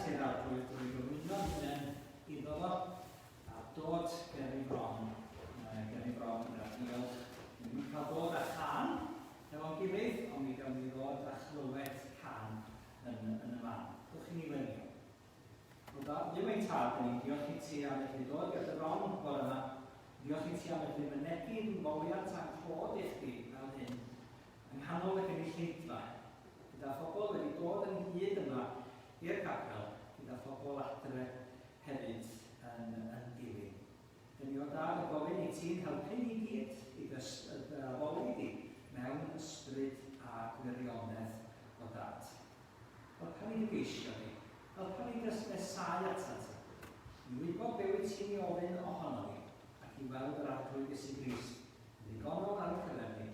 moliant i'r Arglwydd drwy gyflwyno'n hunain iddo fo a dod ger ei fron, ger ei fron gyda diolch. Ni ddim yn cael dod â chân hefo'n gilydd, ond mi gawn ni ddod a chlywed cân yn, yn y man. Dwch i ni weddio. O da, Dduw ein Tad, dyn ni'n diolch i ti am fedru dod ger dy fron bore yma. Diolch i ti am fedru mynegi'n moliant a'n clod i chdi fel hyn, yng nghanol y gynulleidfa, gyda phobl wedi dod ynghyd yma i'r capel, gyda phobl adre hefyd yn, yn dilyn. Dyn ni o Dad yn gofyn i ti'n helpu ni gyd i dy, dy addoli di mewn ysbryd a gwirionedd o Dad. Helpa ni dy geisio di. Helpa ni dy nesáu atat ti. I wybod be wyt ti'n ei ofyn ohono ni, ac i weld yr Arglwydd Iesu Grist yn ddigonol ar ein cyfer ni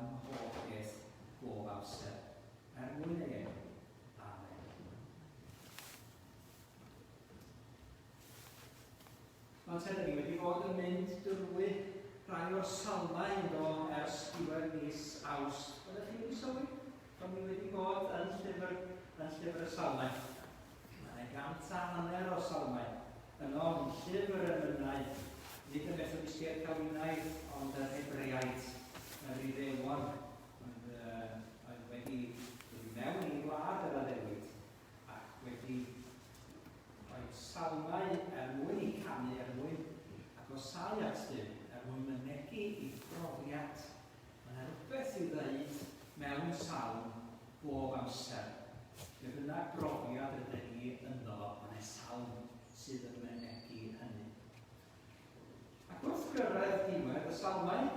ym mhob peth bob amser. Er mwyn ei enw. Amen. Rwan te, da ni wedi bod yn mynd drwy rhai o'r salmau yn do ers diwedd mis Awst. Oeddech chi wedi sylwi? Bod ni wedi bod yn llyfr, yn llyfr y salmau. Mae yna 150 o salmau yno yn llyfr yr emynau, nid y Methodistiaid Calfinaidd, ond yr Hebreaid, yr Iddewon, oedd, oedd wedi dod i mewn i wlad yr addewid ac wedi rhoi salmau er mwyn eu canu, er mwyn agosáu at Dduw, er mwyn mynegi eu profiad. Mae yna rywbeth i'w ddeud mewn salm bob amser. Be bynnag brofiad ydyn ni ynddo fo, mae yna salm sydd yn mynegi hynny. Ac wrth gyrraedd diwedd y salmau,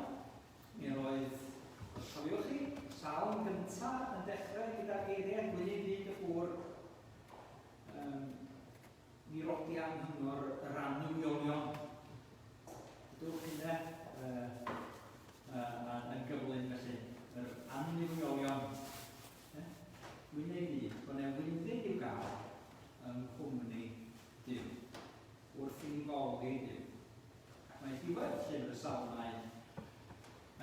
Mi roedd, os cofiwch chi, salm gynta yn dechrau gyda'r geiriau gwyn fyd y gŵr. Um, mi rodi anghyngor yr annuwiolion. Dwch hynna uh, uh, yn gyflym felly, yr annuwiolion. Eh? Gwyn ei fyd, bod yna wynfyd i'w gael yng nghwmni Duw, wrth i ni foli Duw. Ac mae diwedd Llyfr y Salmau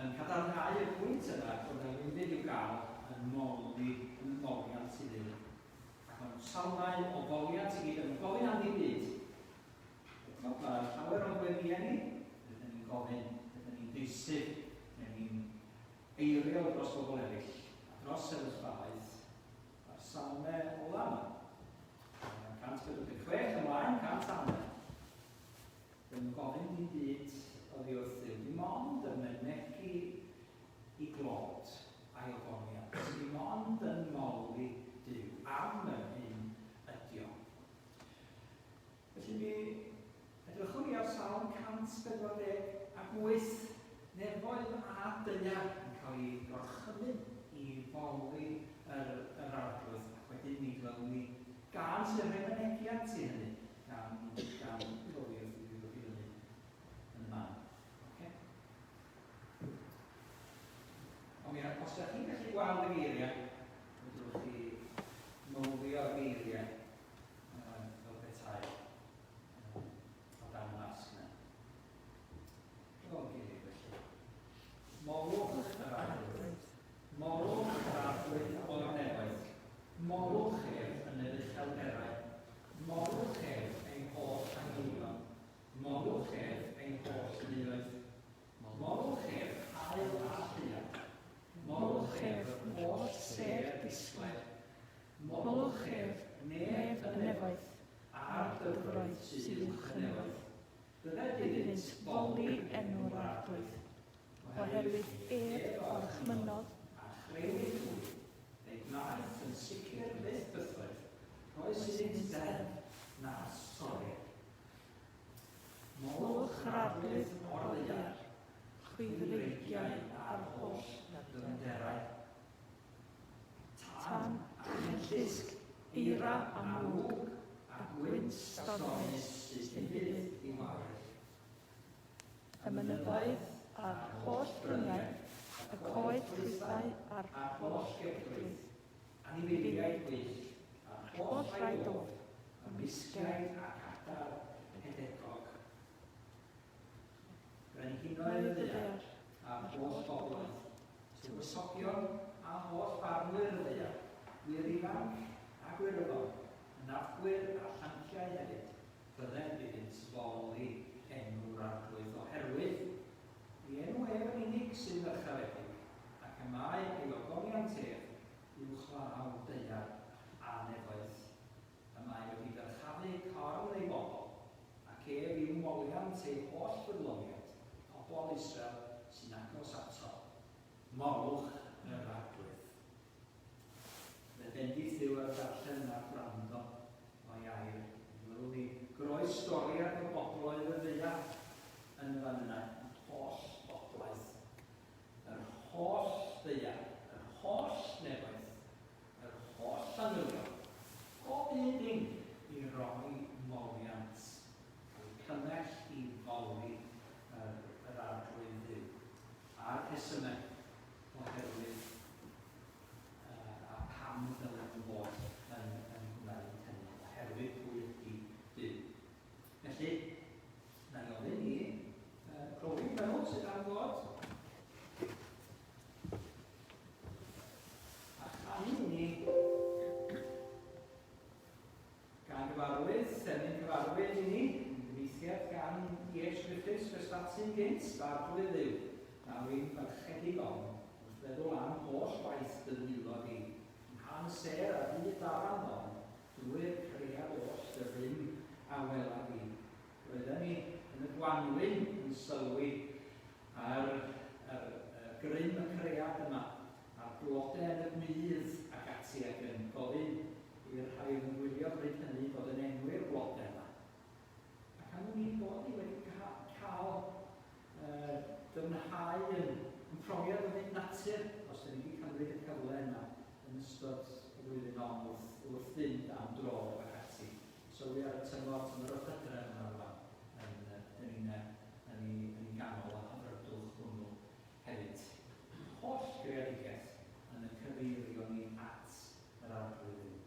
yn cadarnhau y pwynt yna bod yna wynfyd i'w gael yn moli, yn y moliant i Dduw. Ac maen nhw'n salmau o foliant i gyd, yn gofyn am ddim byd. Eto, mae llawer o'n gweddïau ni, rydyn ni'n gofyn, rydyn ni'n deisyf, neu ni'n eiriol dros bobl eraill, a dros sefyllfaoedd. Mae'r salmau ola yma, 146 ymlaen, 100 hanner. Dyn nhw'n gofyn dim byd oddi wrth Dduw, dim ond yn mynegi i glod a'i ogoniant, dim ond yn moli Duw am yr hyn ydi o. Felly mi edrychwn ni ar Salm 148, nefoedd a daear yn cael ei gorchymyn i foli yr, yr Arglwydd, ac wedyn mi glywwn ni gân sy'n rhoi mynegiant i hynny. gan, gan Chloe wrth i fi ddod i fyny yn y man. Okay? Ond mi, os ydych chi'n gallu gweld y geiriau, fedrwch chi mowlio'r geiriau um, fel petai um, o dan y masg yna. Efo'n gilydd felly. Molwch yr Arglwydd. Molwch yr Arglwydd o'r nefoedd. Molwch ef yn yr uchelderau. Molwch ef, ein holl angylion. Molwch ef, ein holl luoedd. Molwch ef, haul a lleuad. Molwch ef, yr holl sêr disglair. Molwch ef, nef y nefoedd, a'r dyfroedd sydd uwch y nefoedd. Bydded iddynt foli enw'r Arglwydd, oherwydd ef orchmynnodd. A chrëwyd hwy, fe'i gwnaeth yn sicr fyth bythoedd, rhoes iddynt ddeddf nas torrir. Molwch yr Arglwydd o'r ddaear, chwi ddreigiau a'r holl ddyfnderau. Tân a chellysg, eira a mwg, a gwynt stormus sy'n ufudd i wared. Y mynyddoedd a'r holl bryniau, y coed ffrwythau a'r holl gedrwydd, anifeiliaid gwyllt, a'r holl rai dof, ymlusgiaid ac adar hedegog. Brenhinoedd y ddaear, a'r holl bobloedd, tywysogion a holl farnwyr y ddaear, gwŷr ifanc a gwiryddon, yn Siaradwyr a llanciau hefyd, bydded iddynt foli enw'r Arglwydd, oherwydd ei enw ef yn unig sy'n ddyrchafedig, ac y mae ei ogoniant ef uwchlaw daear a nefoedd. Y mae wedi dyrchafu corn ei bobl, ac ef yw moliant ei holl ffyddloniaid, pobl Israel sy'n agos ato. Molwch yr Arglwydd. Fe bendith Duw ar y darllen a'r gwrando o'i air. Mi welwn ni groestoriad o bobloedd y ddaear yn y fan yna, y holl boblaeth, yr holl ddaear, yr holl nefoedd, yr holl angylion, pob un ding i roi moliant, cael eu cymell i foli yr, yr Arglwydd Dduw. A'r rhesymau oherwydd a pam y dylen nhw fod yn, yn gwneud hynny, oherwydd pwy ydy Duw. Felly, na i ofyn i Chloe, dwi'n meddwl, sydd am ddod a chanu i ni gan gyfarwydd, emyn cyfarwydd i ni, yn gyfieithiad gan E.H. Griffiths, Prestatyn gynt, F'Arglwydd Dduw, daw i'n barchedig ofn, wrth feddwl am holl waith dy ddwylo di, mhan sêr a ddydd daran ddon, drwy'r cread oll dy rym a welaf i. Roedden ni yn y gwanwyn yn sylwi ar yr, y grym y cread yma, a'r blode yn y gwŷdd ac ati ac yn gofyn i'r rhai oedd yn gwylio bryd hynny fod yn enwi'r blode yma. Ac am wn i bod ni wedi cael uh, dyfnhau yn, yn profiad o fyd natur, os da ni wedi cymryd y cyfle yna yn ystod y flwyddyn on wrth, wrth fynd am dro ac ati. Sylwi ar y tymor, tymor yr hydref yma rwan, yn, yn, yn, yn, ei, yn ei ganol a hyfrydwch hwnnw hefyd. Holl greadigaeth yn y cyfeirio ni at yr Arglwydd Dduw.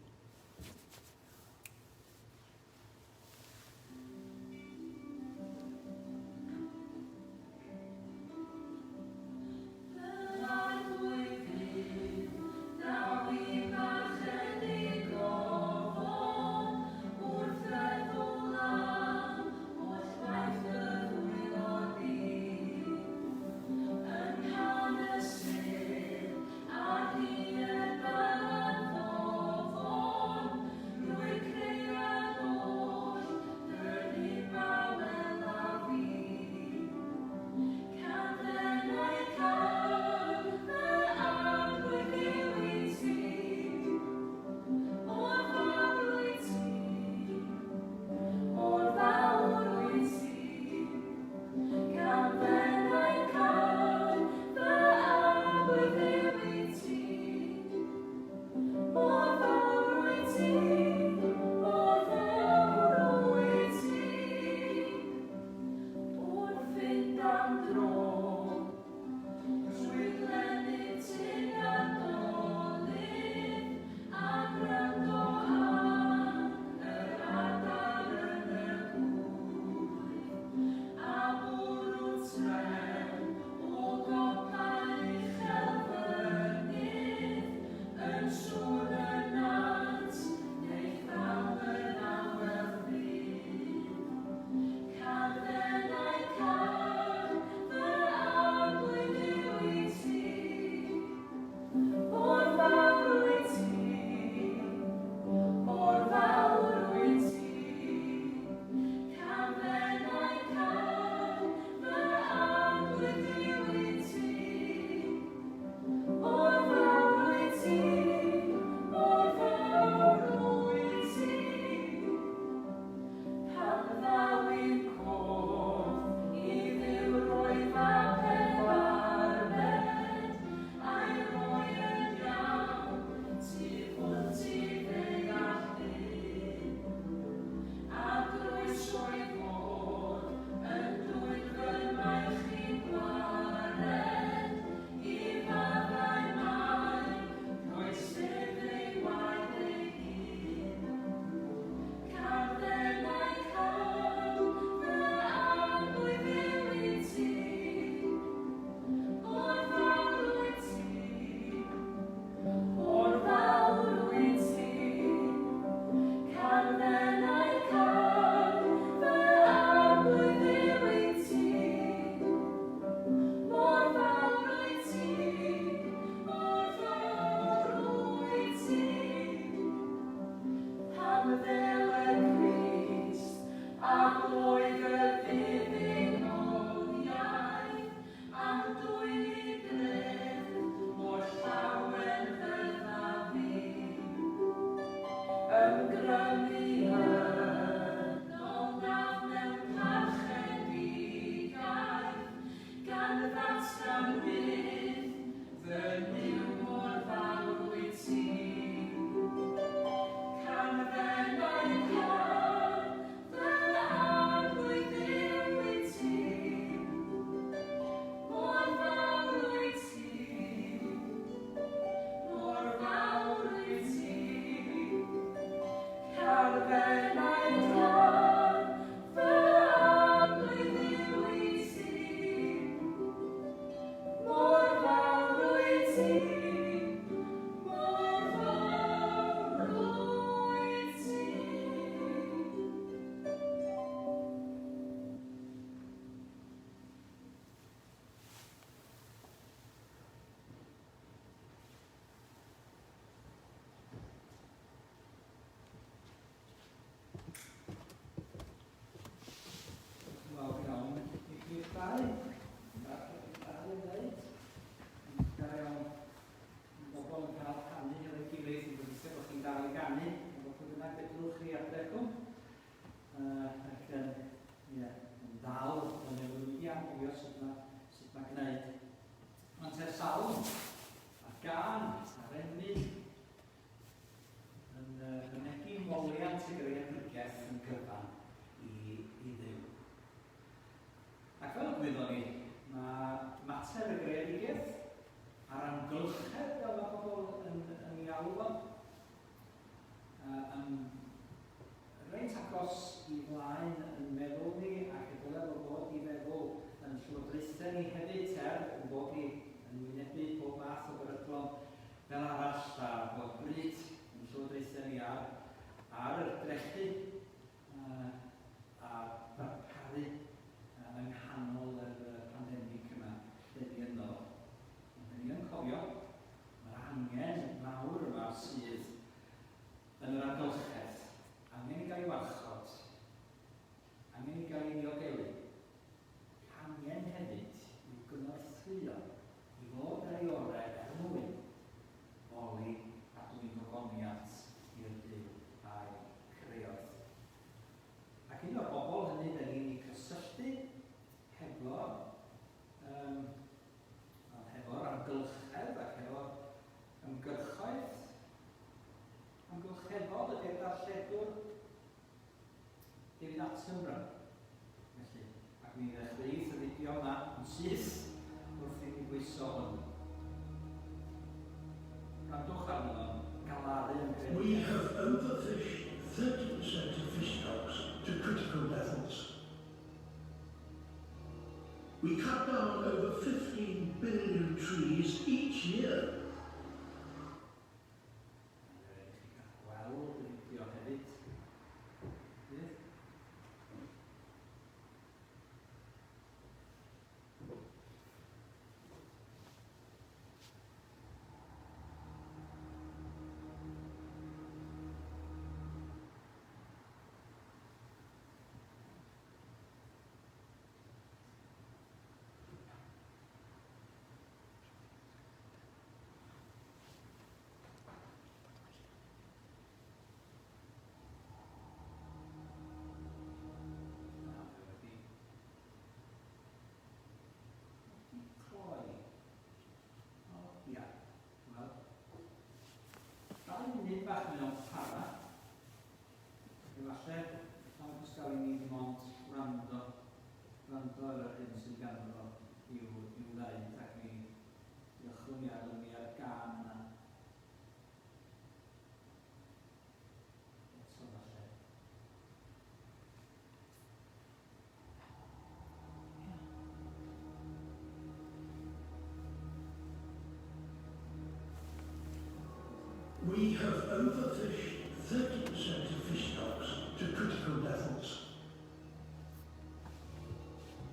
Canfennau cân, fy Arglwydd Dduw i ti. Mor fawr wyt ti, mor fawr wyt ti. Pan ddel y Crist, am oedd y fuddugoliaeth, am dwyn i grefft, mor llawen fyddaf fi. Ymgrymu yno wnaf mewn parchedigaeth, gan ddatgan byth, fy Nuw mor fawr wyt ti. Canfennau cân, fy Arglwydd Dduw i ti. Mor fawr wyt ti, mor fawr wyt ti. Canfennau cân, fy Arglwydd Dduw i ti. Mor fawr wyt ti, mor fawr wyt ti. Wel, iawn i chi'ch dau. Mae'r dau yn dweud. Yn iawn. Mae bobl yn cael canu hefo'i gilydd, yn gobeithio bod chi'n dal i ganu, efo pwy bynnag fedrwch chi adeg hwn. Ac yn, ie, yn ddal yn efo nhw wedi anghofio sut mae, sut mae gwneud. Ond te salm, a'r gân, a'r emyn, yn mynegi moliant y greadigaeth yn gyfan i, i Dduw. Ac fel y gwyddon ni, mae mater y greadigaeth a'r amgylchedd, fel mae pobl yn, yn ei alw fo, yn reit agos i flaen yn meddwl ni ac y dyle fo fod i feddwl yn llywodraethau ni hefyd, er yn bod ni yn wynebu pob math o beryglon fel arall a bod bryd yn llywodraethau ni ar, ar yr drechu a darparu yng nghanol yr pandemig yma lle ni ynddo. Ond ni yn cofio, mae'r angen mawr yma sydd yn yr amgylchedd, angen i gael ei warchod, angen i gael ei ddiogelu, angen hefyd i'w gynorthwyo i fod ar ei orau er mwyn moli a dwyn gogoniant i'r Duw a'i creodd. Ac un o'r bobl hynny da ni'n ei cysylltu hefo, um, hefo'r amgylchedd ac hefo'r ymgyrchoedd amgylcheddol ydy'r darlledwr David Attenborough. Felly, ac mi ddechreuith y fideo yma yn syth wrth i ni bwyso hwn. Gwrandwch arno fo'n galaru yn gredu. We have overfished 30% of fish stocks to critical levels. We cut down over 15 billion trees each year. Gweld y fideo hefyd. Bydd? Na, mae wedi cloi. O, ia. Wel, 2 munud bach mae o'n para. Efallai, ond os gael i ni ddim ond gwrando ar yr hyn sydd ganddo i'w ddeud, ac mi diolchwn ni ar ni ar y gân yna. Eto falle. We have overfished 30% of fish stocks.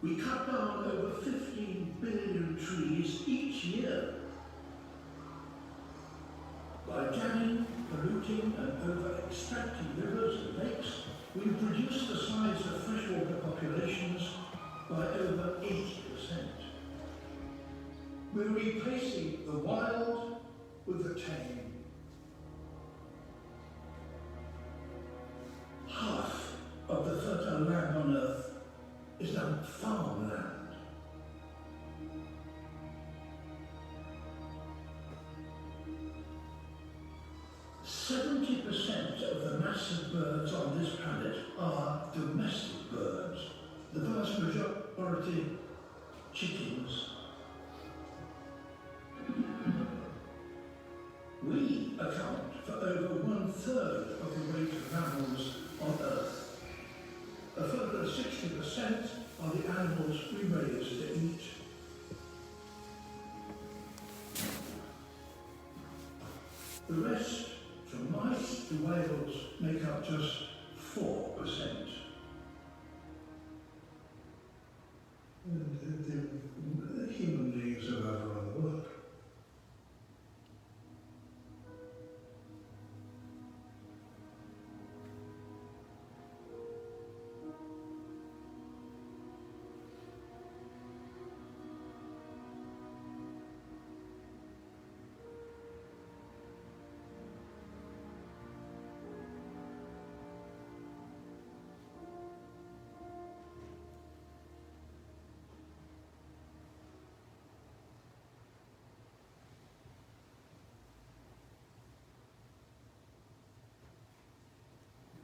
We cut down over 15 billion trees each year. By damming, polluting and over-extracting rivers and lakes, we've reduced the size of freshwater populations by over 80%. We're replacing the wild with the tame. Half of the fertile land on Earth is now farmland. 70% of the mass of birds on this planet are domestic birds. The vast majority chickens. We account for over 1/3 of the weight of mammals on Earth. A further 60% are the animals we raise to eat. The rest, from mice to whales, make up just 4%. The human beings have overrun the world.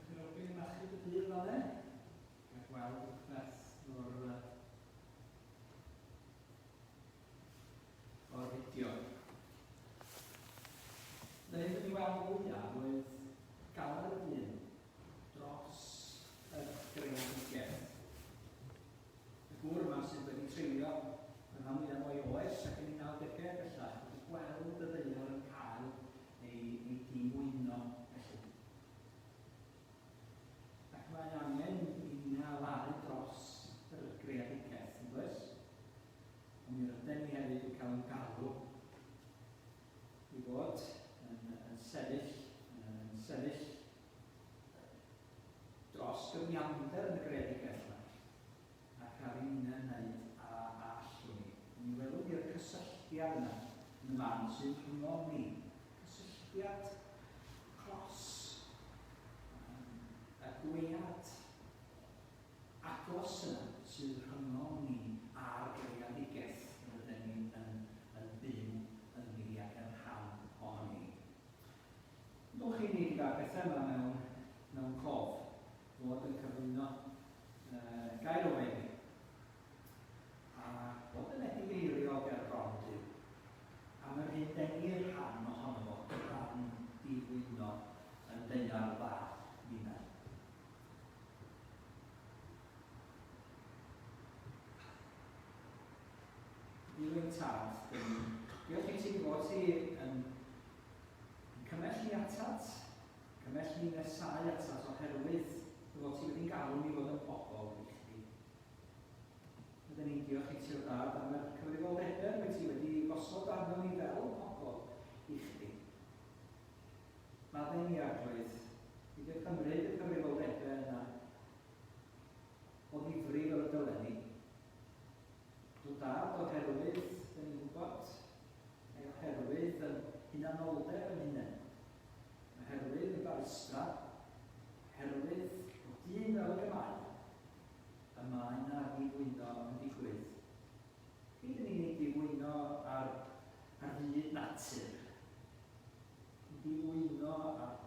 Diolch i'r Robin am achub y dydd fan 'na. Gael gweld beth o'r, o'r fideo. Yr hyn dyn ni weld fwyaf oedd galar y dyn dros y greadigaeth. Y gŵr yma sydd wedi treulio y rhan fwyaf o'i oes ac yn ei 90au bellach wedi gweld y ddaear yn cael ei, ei difwyno felly. Ac mae angen i ni alaru dros yr greadigaeth, yn does? Ond mi rydyn ni hefyd yn cael ein galw i fod yn, yn sefyll, yn sefyll dros gyfiawnder yn y greadigaeth yma, ac ar i ni'n wneud a allwn ni. Mi welwn ni'r cysylltiad yna yn y man sy'n rhwngom ni. Cysylltiad clos, y gwead agos yna sydd rhyngom ni a'r greadigaeth rydyn ni yn, yn byw ynddi ac yn rhan ohoni. Dwch i ni gyda'r pethau yma mewn, mewn cof, fod yn cyflwyno uh, gair o weddi, a bod yn edifeirio ger bron Duw, am yr hyn dengir rhan ohono fo, rhan difwyno yn daear dda ninnau. Duw ein Tad, dyn ni'n diolch i ti fod ti yn Yn cymell ni atat, cymell ni nesáu atat oherwydd dy fod ti wedi'n galw ni fod yn bobl i chdi. Rydyn ni'n diolch i ti o Dad am yr cyfrifoldebau rwyt ti wedi gosod arno ni fel pobl i chdi. Maddau ni Arglwydd, beidio cymryd y cyfrifoldebau yna o ddifri fel y dylen ni. Do Dad, oherwydd, dyn ni'n gwybod, Mae oherwydd yn hunanoldeb yn hunain, oherwydd y barustra, oherwydd bod dyn fel ag y mae, y mae 'na ddifwyno yn digwydd. Nid yn unig difwyno ar, ar fyd natur, ond difwyno ar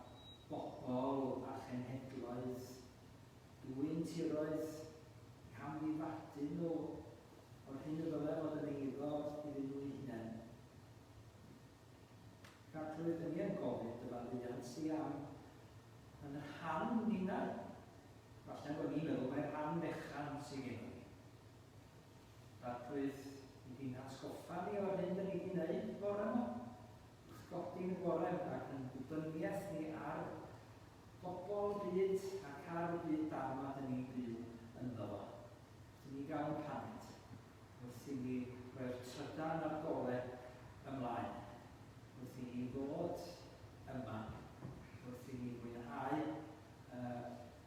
bobl a chenhedloedd, dwyn tiroedd, camddifadu nhw o'r hyn y ddylai fod yn eiddo iddyn nhw'u hunain. Rhagfyr, dyn ni yn gofyn dy faddeuant di am yn rhan ninnau. Falle bod ni'n meddwl mai rhan fechan sydd gennym ni. Rhagfyr, ni di'n atgoffa ni o'r hyn dyn ni wedi wneud bore yma. Wrth godi'n y bore ac yn dibyniaeth ni ar bobl y byd ac ar y byd da yma dyn ni'n byw ynddo fo. ni gael yn paned, wrth i ni roi'r trydan a'r gole ymlaen, wrth i ni ddod yma, wrth i ni fwynhau uh,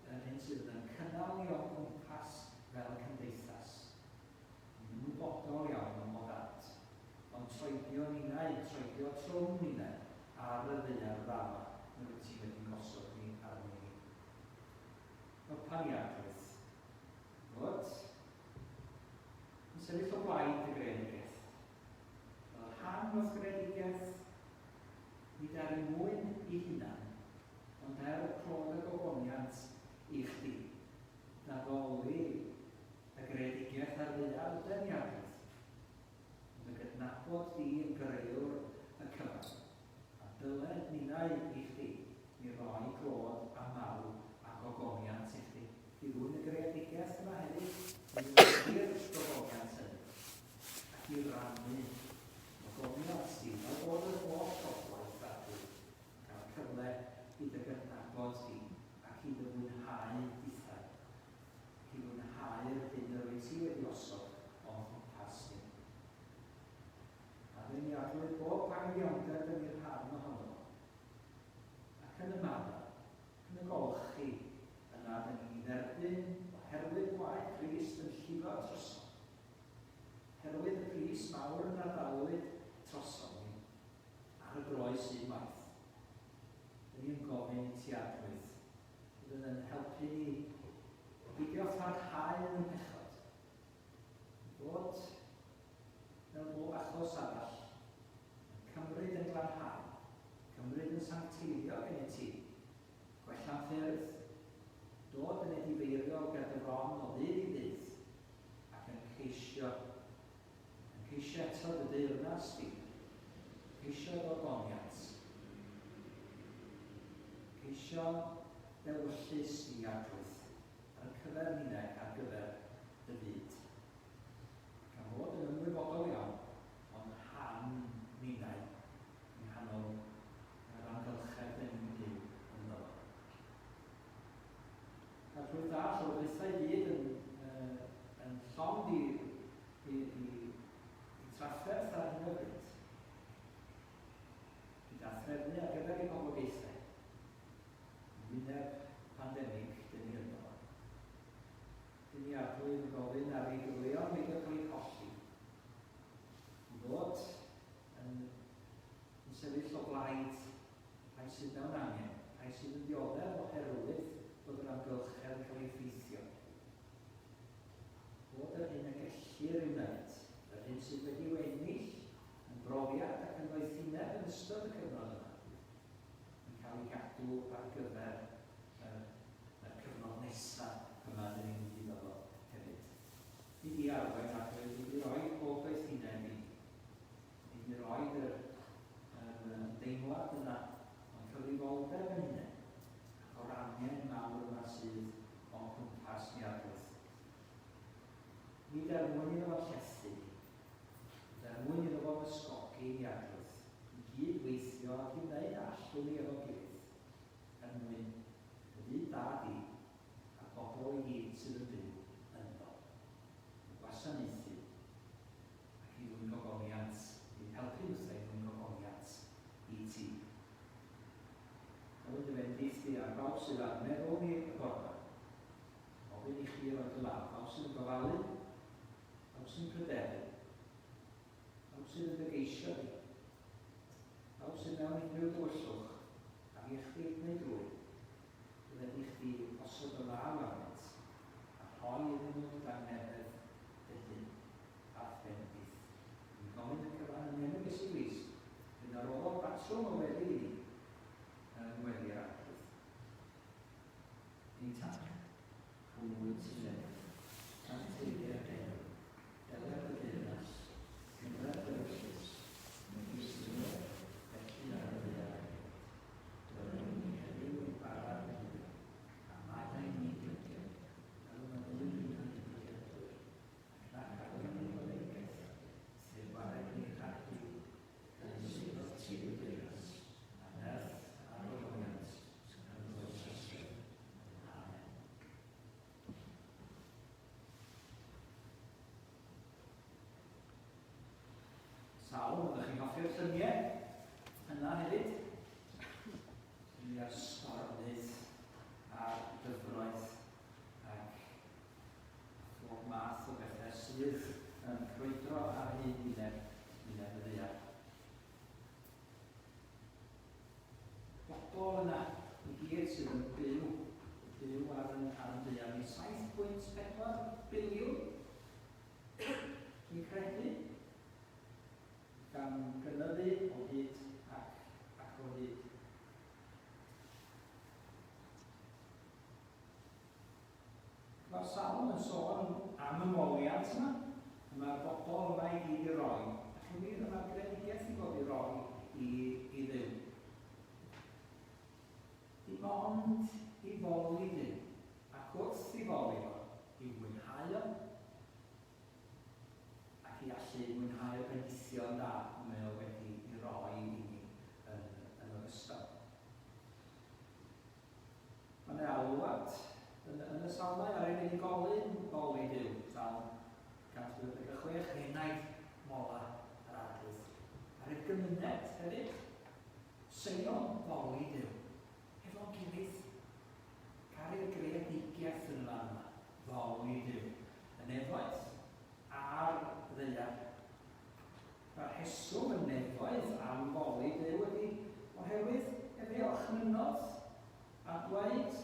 yr hyn sydd yn cynnal ni o gwmpas fel cymdeithas. Ni'n ymwybodol iawn o'n boddhad, ond troedio ninnau, troedio trwm ninnau ar y ddaear dda 'ma yr wyt ti wedi'n gosod ni arni hi. Helpa ni, Arglwydd, i fod yn sefyll o blaid dy greadigaeth. Fel rhan o'th greadigaeth, nid er ei mwyn ei hunan, ond er clod a gogoniant i chdi. Daddoli y greadigaeth ar ddaear deniadaidd, ond y gydnabod di yn grëwr y cyfan, a dyled ninnau i chdi i roi clod a mawl a gogoniant i chdi. I ddwyn y greadigaeth yma hefyd, i wynebu'r gogoniant hynny, ac i rannu gogoniant di, fel bod yr holl bobloedd Arglwydd yn cael cyfle i dy gydnabod di ac i dy fwynhau dithau. Ac i fwynhau'r hyn yr wyt ti wedi osod o'n nghwmpas ni. A dyn ni Arglwydd bob anghyfiawnder dyn ni'r rhan ohono fo. Ac yn y man, yn y golchi, yna dyn ni'n ei dderbyn oherwydd gwaed Crist yn llifo trosom. Herwydd y pris mawr na dalwyd trosom ni ar y groes un waith. Dyn ni yn gofyn i ti Arglwydd, Bydd yn helpu ni i beidio pharhau yn y pechod. I fod, fel bob achos arall, yn cymryd yn glanhau, cymryd yn sancteiddio gennyt ti, gwella'n ffyrdd, dod yn edifeiriol ger dy fron o ddydd i ddydd, ac yn ceisio, yn ceisio eto dy deyrnas di, ceisio ddogoniant, Ceisio d'ewyllys di, Arglwydd, ar ein cyfer ninnau ac ar gyfer dy fyd. Gan fod yn ymwybodol iawn o'n rhan ninnau yng nghanol yr amgylchedd dyn ni'n byw ynddo fo. Arglwydd da, llywodraethau byd yn, uh, yn llond i, i, i, i trafferth ar hyn o bryd. Gyda threfnu ar gyfer ei poblogaethau yn wyneb pandemig dyn ni ynddo. Dyn ni Arglwydd yn gofyn ar ei gyfleon beidio cael eu colli, i fod yn, yn sefyll o blaid rhai sydd mewn angen, rhai sydd yn dioddef oherwydd bod yr amgylchedd yn cael ei effeithio. Bod yr hyn y gellir ei wneud, yr hyn sydd wedi ei ennill yn brofiad ac yn ddoethineb yn ystod y cyfnod yma, yn cael ei gadw ar gyfer yr, yr cyfnod nesaf yma dyn ni'n mynd iddo fo hefyd. Nid i arwain arglwydd, nid i roi pob doethineb i ni. Nid i roi yr, yr ymdeimlad yna o'n cyfrifoldeb yn hunain ac o'r angen mawr yma sydd o'n cwmpas ni arglwydd. Nid er mwyn iddo fo llethu ni, Ond er mwyn iddo fo ysgogi ni Arglwydd, i gyd weithio ac i wneud a allwn ni efo'n gilydd, er mwyn dy fyd da di, a'r bobl i gyd sydd yn byw ynddo, i'w gwasanaethu, ac i ddwyn gogoniant, i'n helpu nhwthau i ddwyn gogoniant i ti. Gofyn dy fendith di ar bawb sydd ar meddwl ni y bore 'ma. Gofyn i chdi roi dy law, bawb sydd yn gofalu, Pawb sy'n pryderu. Pawb sydd yn dy geisio di. Pawb sydd mewn unrhyw dywyllwch, ar iechyd neu drwy, dyled i chdi osod dy law arnynt, a rhoi iddyn nhw dy dangnefedd dy hun, a'th fendith. Dwi'n gofyn y cyfan yn enw Iesu Grist, un a roddodd batrwm o weddi i ni, yng ngweddi'r Arglwydd. Ein Tad, pwy wyt ti'n meddwl? Sancteiddier d'enw, deler dy deyrnas, cymer dy ewyllys, megis yn y nef, felly ar y ddaear hefyd. Dyro i ni heddiw ein bara dyddiol, a maddau i ni dyledion, fel y maddeuwn ninnau i'n dyledwyr, ac nac arwain ni i oleuedigaeth, sef gwared ni rhag drwg, canys eiddo ti yw'r deyrnas, a'r nerth, a'r gogoniant, yn oes a sef. Amen. hoffi'r lluniau yna hefyd? Lluniau'r stormydd a'r dyfroedd ac phob math o bethau sydd yn crwydro ar hyd wyneb, wyneb y ddaear. Bobl yna i gyd sydd yn byw, byw ar yn, ar yn ddaear ni. 7.4 biliwn, dwi'n credu, gan gynyddu o hyd ac, ac o hyd. Mae'r salm yn sôn am y moliant yma, y mae'r bobl yma i gyd i roi, ac yn wir y mae'r greadigaeth i fod i roi i, i Dduw. Dim ond i foli Duw, ac wrth i foli fo, i'w mwynhau o, ac i allu mwynhau'r bendithion da mae o wedi i roi i ni yn, yn ogystal. Mae yna alwad yn, yn y salmau ar ein unigolyn foli Duw, Salm 186, enaid mola yr arglwydd. Ar y gymuned hefyd, Seion foli Duw, efo'n gilydd. Caru'r greadigaeth yn y fan yma, foli Duw, y nefoedd a'r ddaear. Mae'r rheswm y nefoedd am foli Duw ydy oherwydd efe orchmynnodd a dweud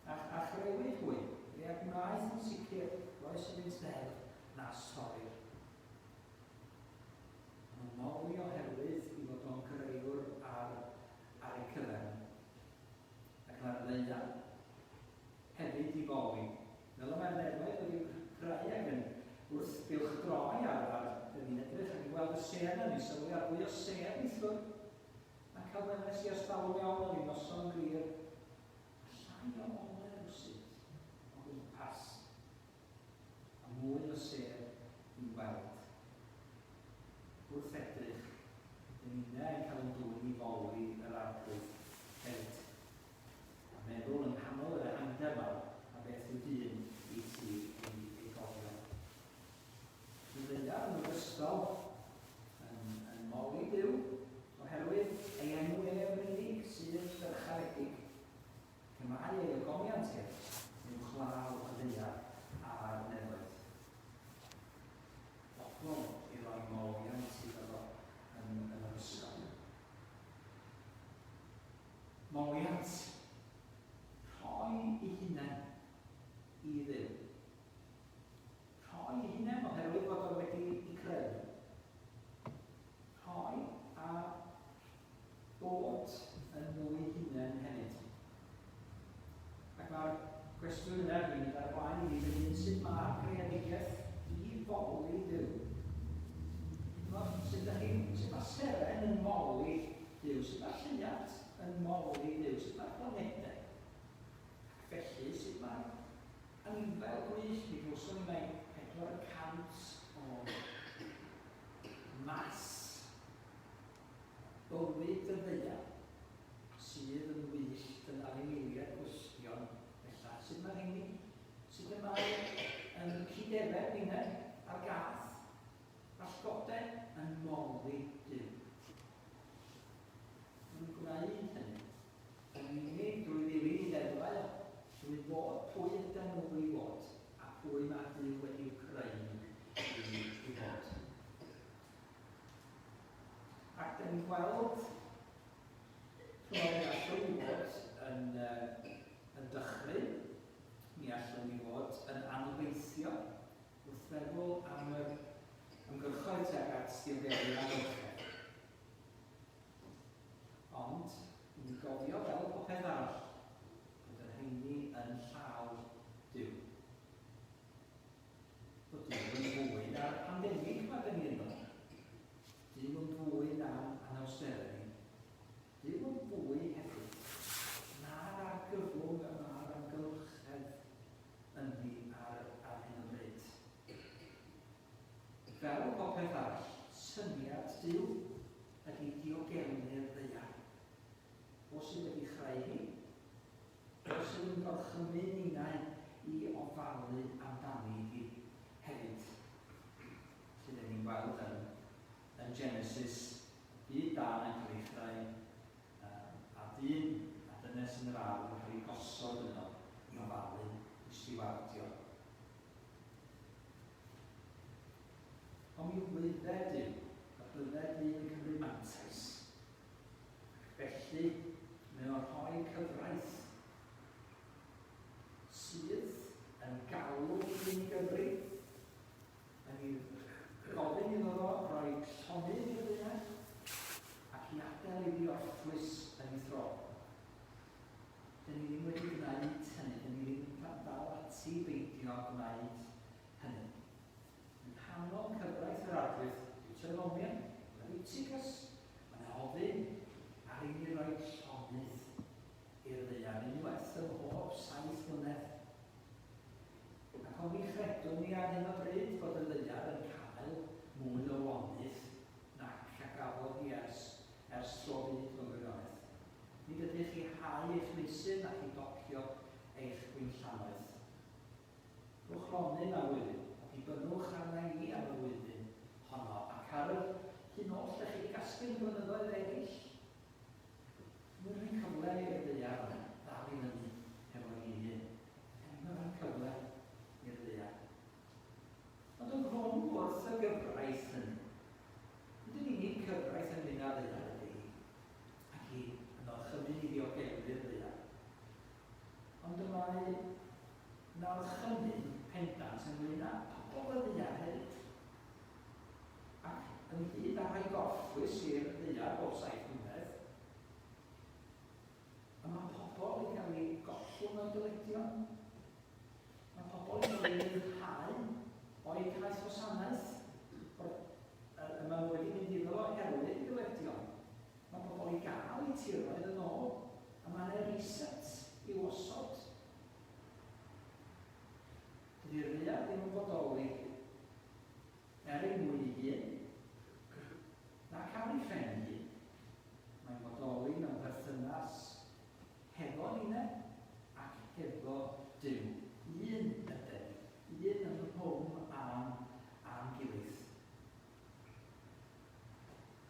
a, a chrëwyd hwy, fe a gwnaeth yn sicr roes iddynt ddeddf na sorir. Maen nhw'n moli oherwydd i fod o'n grëwr ar, ar eu cyfer nhw. Ac mae'r ddaear hefyd i foli. Fel y mae'r nefoedd wedi'w creu ac yn wrth gylchdroi ar, ar dyn ni'n edrych ac yn gweld y sêr yna, ni'n sylwi ar fwy o sêr neithiwr. Mae'n cael ddynes i ers talwm iawn, oedd hi'n noson glir, a llai o ole rywsut o gwmpas, a mwy o sêr i'w weld. Wrth edrych, dyn ninnau yn cael ein dwyn i foli yr Arglwydd hefyd. A meddwl yng nghanol yr ehangder mawr a beth yw dyn i ti ei, ei gofio. Y ddaear yn ogystal yn, yn moli Duw, oherwydd ei enw ef yn unig sydd dyrchafedig. Ac y mae ei ogoniant ef uwchlaw y ddaear a'r nefoedd. Bobl i roi moliant iddo fo yn, yn ogystal. Moliant. Rhoi ei hunain i Dduw. Rhoi ei hunain oherwydd fod o wedi ei creu. Rhoi a bod yn nhw'i hunain hefyd. Ac mae'r cwestiwn yna dwi'n mynd ar y blaen i fi fy hun, sut mae greadigaeth i foli Duw? Sut ydych chi, sut mae seren yn moli Duw, sut mae'r lleuad yn moli Duw, sut mae'r planedau? Ac felly, sut mae'r anifail gwyllt, mi glywson ni mai 400 o mas bywyd y ddaear sydd yn wyllt yn anifeiliaid gwylltion ella. Sut mae rheini? Sut y mae yn cyd-efed ninnau a'r gath a'r llygoden yn moli Duw? Maen nhw'n gwneud hynny yn unig drwy ddilyn ei ddeddfau o, drwy fod pwy ydan nhw i fod a pwy mae Duw wedi'w creu nhw i, i fod. Ac dyn ni'n gweld chymod, mi allwn ni fod yn, uh, yn dychryn, mi allwn ni fod yn anobeithio wrth feddwl am yr ymgyrchoedd tuag at diogelu'r amgylchedd. Ond, i ni gofio fel popeth arall, bod y rheini yn llaw Duw. Bod Duw yn fwy na'r pandemig mae dyn ni ynddo. Duw yn fwy na'n anawsterau ni. Duw yn fwy hefyd na'r argyfwng y mae'r amgylchedd ynddi ar, ar hyn o bryd. Fel popeth arall, syniad Duw ydy diogelu'r ddaear. O sydd wedi chreu hi, o sydd yn gorchymyn ninnau i ofalu amdani hi hefyd. Sydd ni'n gweld yn, yn Genesis da yn cael ei chreu, a dyn a dynes yn yr ardd yn cael eu gosod yno i ofalu, i stiwardio. Ond mi wydde Duw y bydde dyn yn cymryd mantais, ac felly mae o'n rhoi cyfraith sydd yn galw dyn i gyfri, yn ei gofyn iddo fo roi llonydd i'r ddaear ac i adael iddi orffwys yn ei thro. Dyn ni ddim wedi gwneud hynny, dyn ni ddim yn dal ati i beidio gwneud hynny. Yng nghanol cyfraith yr Arglwydd, Deuteronomium, Leviticus, mae yna ofyn ar i ni roi llonydd i'r ddaear unwaith ym mhob saith mlynedd. Ac oni chredwn ni ar hyn o bryd fod y ddaear yn cael mwy o lonydd nac a gafodd hi ers ers tro byd mewn gwirionedd? Nid ydych i hau eich meysydd nac i docio eich gwinllannoedd. Rhowch lonydd am flwyddyn, a dibynnwch arna i am y flwyddyn honno, ac ar yr hyn oll dych chi 'di gasglu yn y blynyddoedd eraill. Mae'n rhoi cyfle i'r ddaear ddal i fyny hefo'i hun. Mae'n rhoi cyfle i'r ddaear. Ond ynghlwm wrth y gyfraith hynny, nid yn unig cyfraith ynglyn â'r ddaear ydy hi, ac i yn orchymyn i ddiogelu'r ddaear, ond y mae 'na orchymyn pendant ynglyn â pobl y ddaear hefyd. Ac ynghyd â rhoi gorffwys i'r ddaear bob saith mlynedd, y mae pobl yn cael eu gollwng o'i dyledion. Mae pobl yn cael eu rhyddhau o'i caethwasanaeth y maen nhw wedi mynd iddo oherwydd eu dyledion. Mae pobl i gael eu tiroedd yn ôl, a mae yna reset i'w osod. Dydy'r ddaear ddim yn bodoli er ei mwyn ei hun, nac ar ei phen ei hun. Mae'n bodoli mewn perthynas hefo ninne ac hefo Duw. Un yden ni, un ynghlwm â'n â'n gilydd.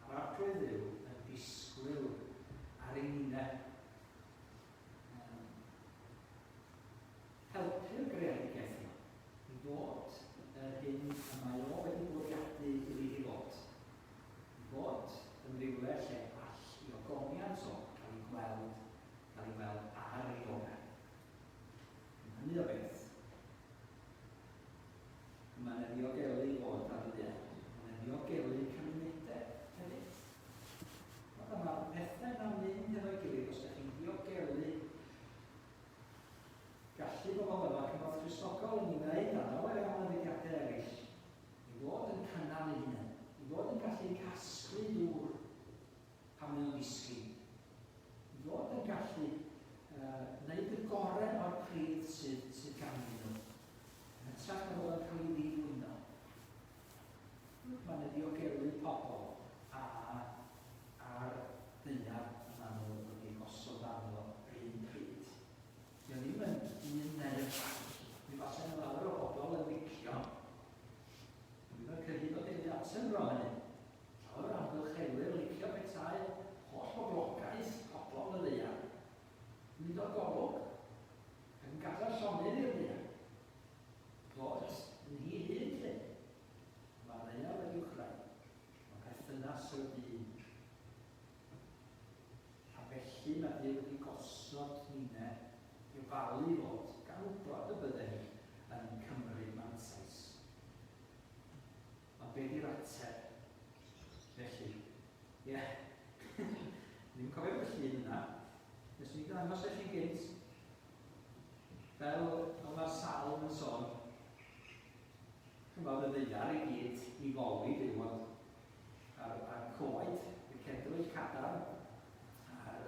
A'r Arglwydd Dduw yn disgwyl ar ein ninne. Helpu'r greadigaeth yma i fod yr hyn y mae o wedi bwriadu iddi hi fod. I fod yn rywle lle all i ogoniant o cael ei gweld, cael ei weld ar ei orau. Yn hynny o beth, mae'n ei ddiogelu i fod ar y ddaear. Mae'n ei ddiogelu cymunedau hefyd. Mae'r pethau yna'n mynd hefo'i gilydd os ydych chi'n diogelu Gallu bobl yma Cymorth Cristnogol yn ei wneud a llawer iawn o fudiadau eraill i fod yn cynnal eu hunain, i fod yn gallu casglu dŵr pan mae o'n disgyn, i fod yn gallu uh, wneud y gorau o'r pridd sydd, sydd ganddyn nhw, yn hytrach na fod yn cael ei ddifwyno. Mae'n ddiogelu pobl a a'r ddaear y maen nhw wedi gosod arno yr un pryd. Dio ddim yn un neu'r llall. Mi fasa yna lawer o bobl yn licio. Dwi'n yn cyhyd o deulu Attenborough hynny. Llawer o amgylcheddwyr licio petai holl boblogaeth pobl y ddaear yn mynd o'r golwg ac yn gadael llonydd i'r ddaear. Fod yn hi hun 'lly. Mae'r ddaear wedi'w chreu. Mae perthynas y dyn. A felly mae Duw wedi gosod ninne i ofalu i fod, gan wybod y bydden ni yn cymryd mantais. Ond be di'r ateb? Felly, ie, yeah. Ddim yn cofio fy llun yna. Nes i ddangos i chi gynt. Fel mae'r salm yn sôn, Chymod, y ddaear i gyd i foli Duw, ond a'r, a'r coed, y cedrwyll cadarn, a'r,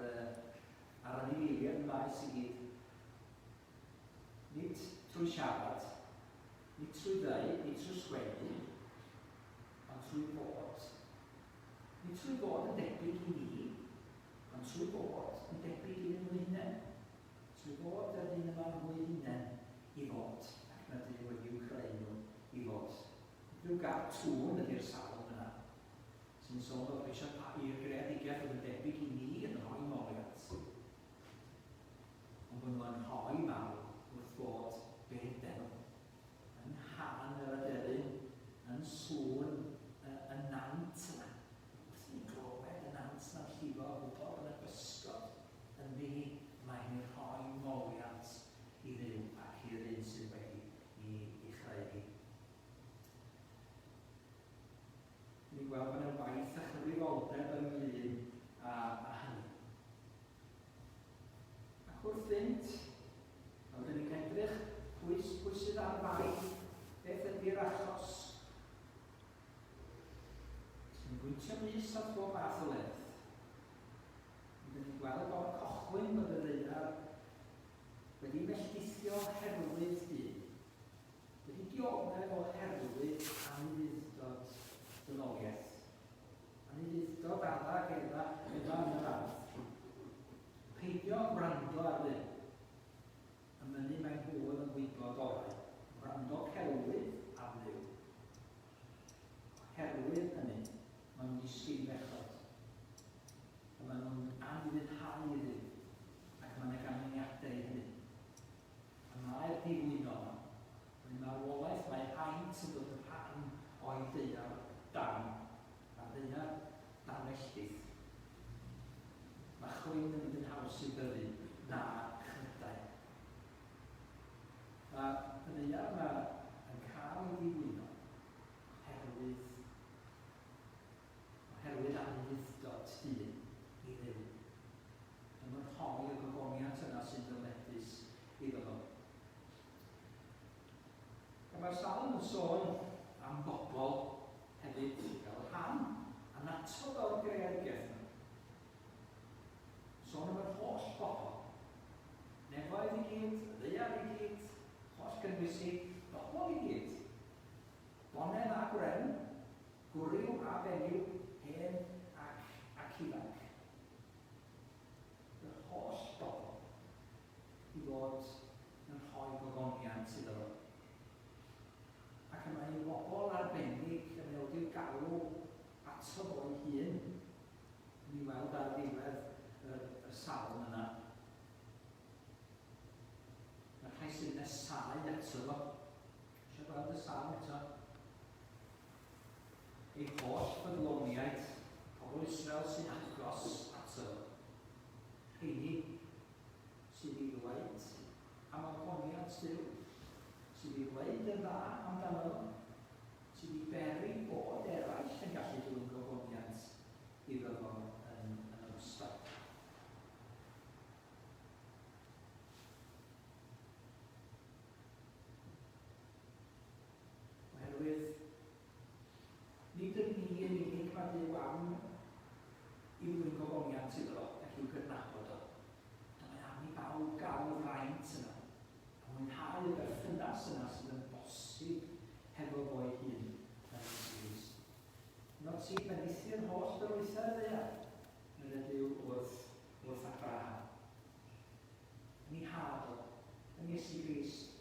a'r anifeiliaid yn maes i gyd. Nid trwy siarad, nid trwy ddeud, nid trwy sgwennu, ond trwy fod. Nid trwy fod yn debyg i ni, ond trwy fod yn debyg iddyn nhw hunain. Trwy fod yr hyn y maen nhw'u hunain i fod, ac mae Duw wedi'u creu nhw i fod. Rhyw gartŵn ydy'r salm yna, sy'n sôn bod eisiau i'r greadigaeth. Pwyntio bys at bob math o lefydd. Rydyn ni'n gweld o'r cochwyn bod y ddaear wedi melltithio oherwydd dyn, wedi dioddef oherwydd anufudd-dod dynoliaeth. Anufudd-dod Adda ac Efa, Efa yn yr ardd. Peidio â gwrando ar Dduw. Y mynnu mae nhw oedd yn gwybod orau. Gwrando celwydd am Dduw. Oherwydd hynny, maen nhw'n disgyn i bechod. A maen nhw'n anufuddhau i Dduw, ac mae yna ganlyniadau i hynny. A mae'r difwyno yma. Mae marwolaeth, mae haint yn dod yn rhan o'i daear dan, a'r ddaear dan felltith. Mae chwyn yn mynd yn haws i'w dyfu na chnydau. Mae y ddaear yma yn cael ei ddifwyno oherwydd oherwydd anufudd-dod dyn i Dduw. Yn rhoi y gogoniant yna sy'n ddyledus iddo fo. A mae'r salm yn sôn am bobl hefyd fel rhan annatod o'r greadigaeth yma. Sôn am yr holl bobl. Nefoedd i gyd, y ddaear i gyd, holl gynnwys i, bobl i gyd. Bonedd a gwren, gwryw a fenyw, hen ac, ac ifanc. Yr holl bobl i fod yn rhoi gogoniant iddo fo. Ac y mae ei bobl arbennig y mae o wedi'w galw ato fo'i hun, ni weld ar ddiwedd yr, y salm yna. Mae'r rhai sy'n nesáu ato fo. Eisiau gweld y salm eto? Ei holl ffyddloniaid, pobl Israel sy'n agos ato fo. Rheini sydd i ddweud am ogoniant Duw, sydd i ddweud yn dda amdano fo, sydd i beri bod eraill yn gallu dwyn gogoniant iddo fo yn, yn ogystal. Oherwydd nid yn ni yn unig mae Duw am i ddwyn gogoniant iddo fo ac i'w gydnabod o. Ond mae am i bawb gael y fraint yna a mwynhau y berthynas yna sydd yn bosib hefo fo'i hun yn Iesu Grist. Yno ti bendithu'r holl dylwythau'r ddaear, medde Duw wrth, wrth Abraham. Yn ei had o, yn Iesu Grist,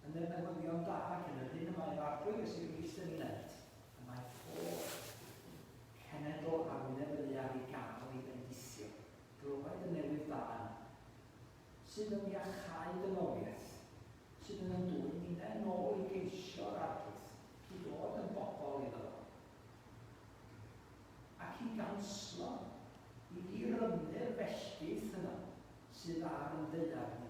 Yn y newyddion da ac yn yr hyn y mae'r Arglwydd Iesu Grist yn ei wneud, y mae pob cenedl ar wyneb y ddaear i gael ei bendithio. Glywed y newydd da yna, sydd yn iachau dynoliaeth, sydd yn ein dwyn ninnau yn ôl i geisio'r Arglwydd, i ddod yn bobl iddo fo, ac i ganslo, i ddirymu'r felltith yna sydd ar yn ddaear ni.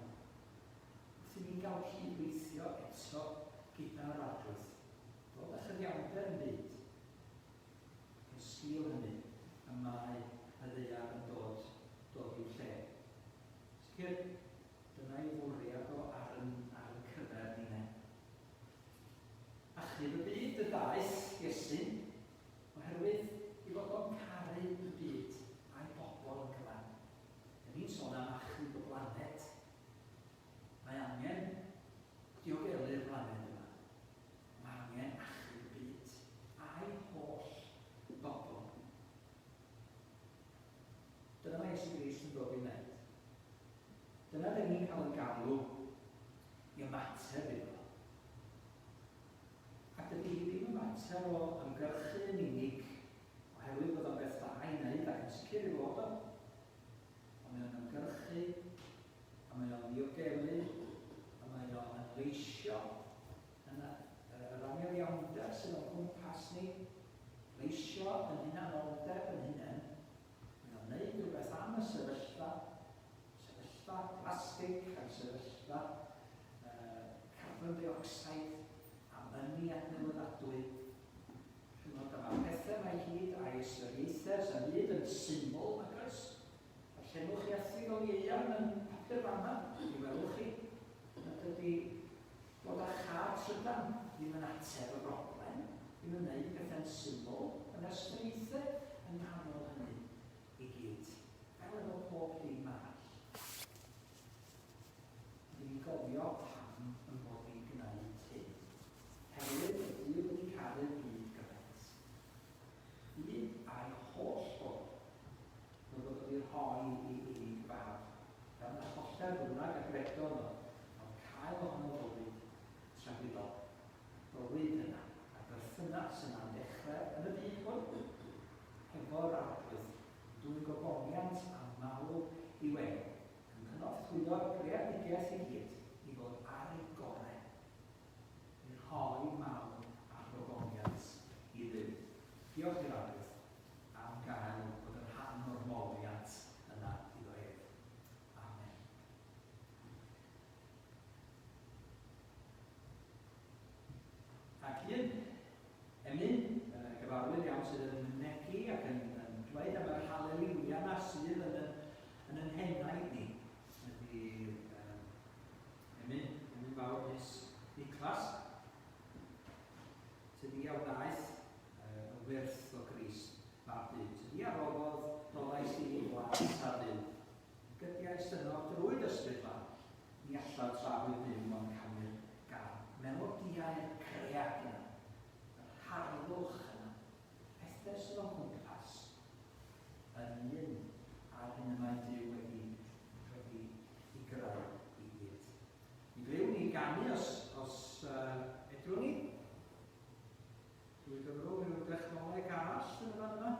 Wrth i ni gael cyd-weithio eto gyda'r Arglwydd, dod â chyfiawnder yn byd, ac yn sgil hynny y mae y ddaear yn dod, dod i'w lle. Sicr, dyna ei fwriad o ar yn, ar yn cyfer ninnau. Achub y byd y daeth Iesu, oherwydd ei fod o'n caru y byd a'i bobl yn gyfan. Dyn ni'n sôn am achub y blaned. Mae angen diogelu'r blaned yma. Mae angen achub y byd a'i holl bobl. Dyna mae Iesu Grist yn dod i wneud. Dyna dyn ni'n cael yn galw i ymateb iddo. Ac dydy hi ddim yn mater o ymgyrchu yn unig, oherwydd bod o'n beth da i wneud ac yn sicr i fod o. Ond mae o'n ymgyrchu, a mae o'n ddiogelu, a mae o'n leisio yn yr angyfiawnder sydd o'n gwmpas ni, leisio yn hunanoldeb yn hunain. Mae o'n gwneud rhywbeth am y sefyllfa, sefyllfa plastig a'r sefyllfa carbon dioxide am ynni adnewyddadwy. Chymod, a mae'r pethau yma i gyd a'i ystyriaethau sy'n byd yn syml, nag oes? Darllenwch chi erthygl ieuan yn papur fan'na, mi welwch chi nad ydy bod â char trydan ddim yn ateb y broblem. Ddim yn gwneud pethau'n syml, yn ystyriaethau yn nghanol hynny i gyd, fel efo pob dim arall. Rydyn ni'n gofio pam yn bod ni'n gwneud hyn. Herwydd y Duw wedi caru'r byd gymaint. Byd a'i holl bobl, fel bod wedi rhoi ei unig fab, fel na choller bynnag a gredo yno, ond cael ohono fywyd tragwyddol. Bywyd yna, a'r berthynas yna'n dechrau yn y byd hwn, hefo'r Arglwydd, dwyn gogoniant a mawl i'w enw, yn cynorthwyo'r greadigaeth i gyd i fod ar ei gorau, i rhoi mawl a gogoniant i Dduw. Diolch i'r Arglwydd am gael bod yn rhan o'r moliant yna iddo ef. Amen. Ac un emyn gyfarwydd iawn sydd yn mynegi ac yn, yn dweud am yr haleliwia yna sydd yn yn, yn yn henaid ni ydy um, emyn, emyn fawr Rhys Niclas. Tydi a wnaeth y wyrth o Grist mab Duw. Tydi a roddodd roddais i blas ar Dduw. Gydiais yno drwy d'Ysbryd Glân, ni allaf tra rwyf fyw ond canu'r gân. Melodïau'r cread yna, yr harddwch yna, pethau sydd o'n cwmpas, yn un â'r hyn y mae Duw wedi, wedi i greu i gyd. Mi glywn ni ganu os, os uh, edrwn ni. Drwy gyfrwng rhyw dechnoleg arall yn y fan yma.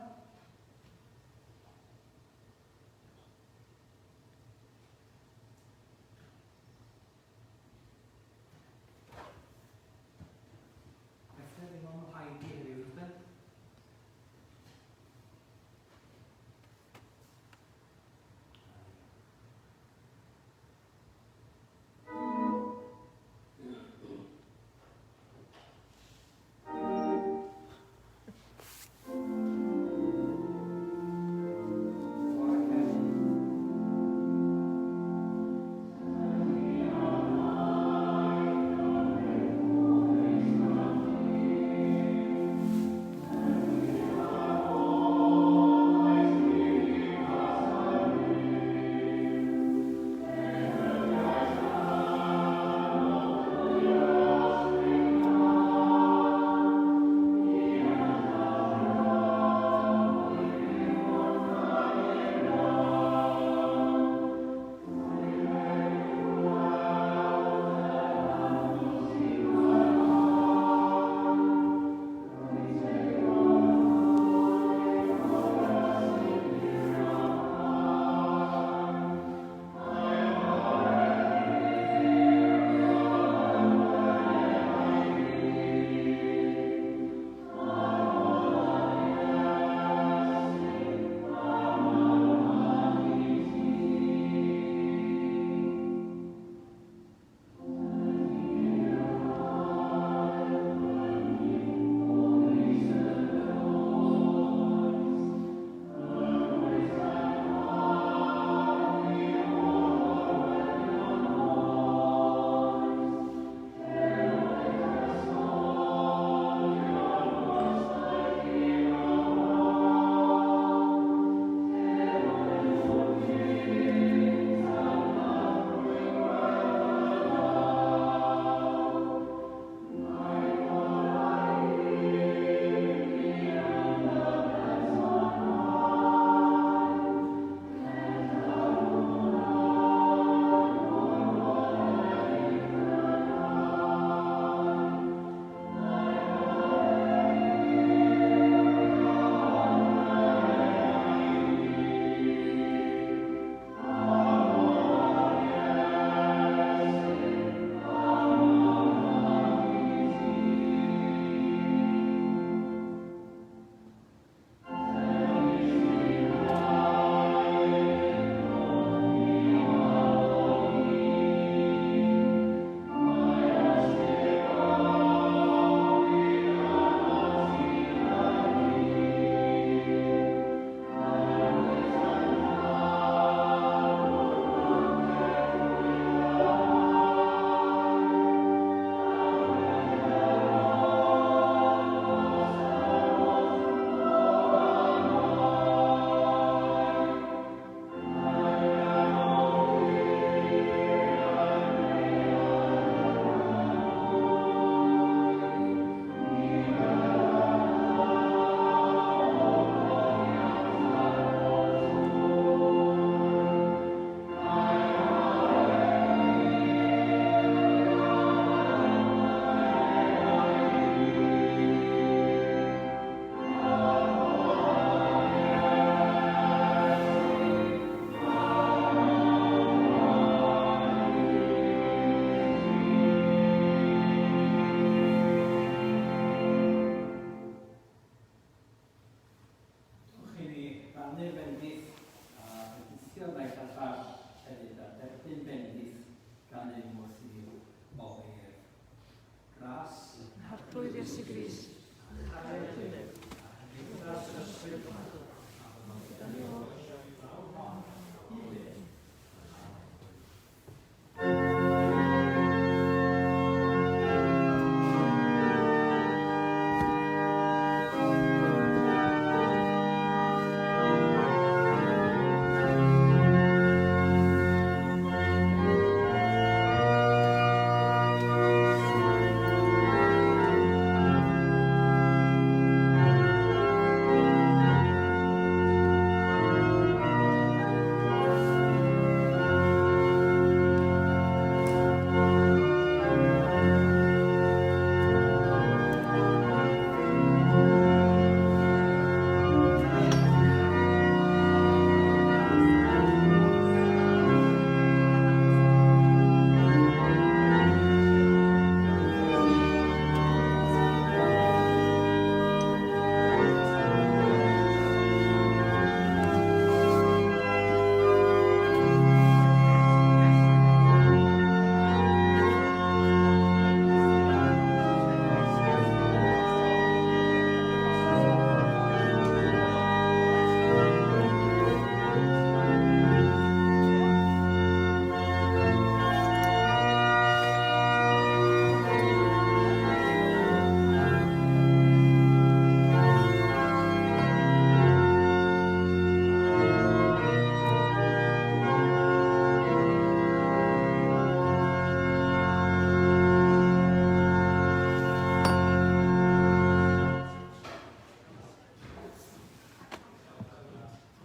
Iesu Grist, Cariad Duw, a chymdeithas yr Ysbryd Glân.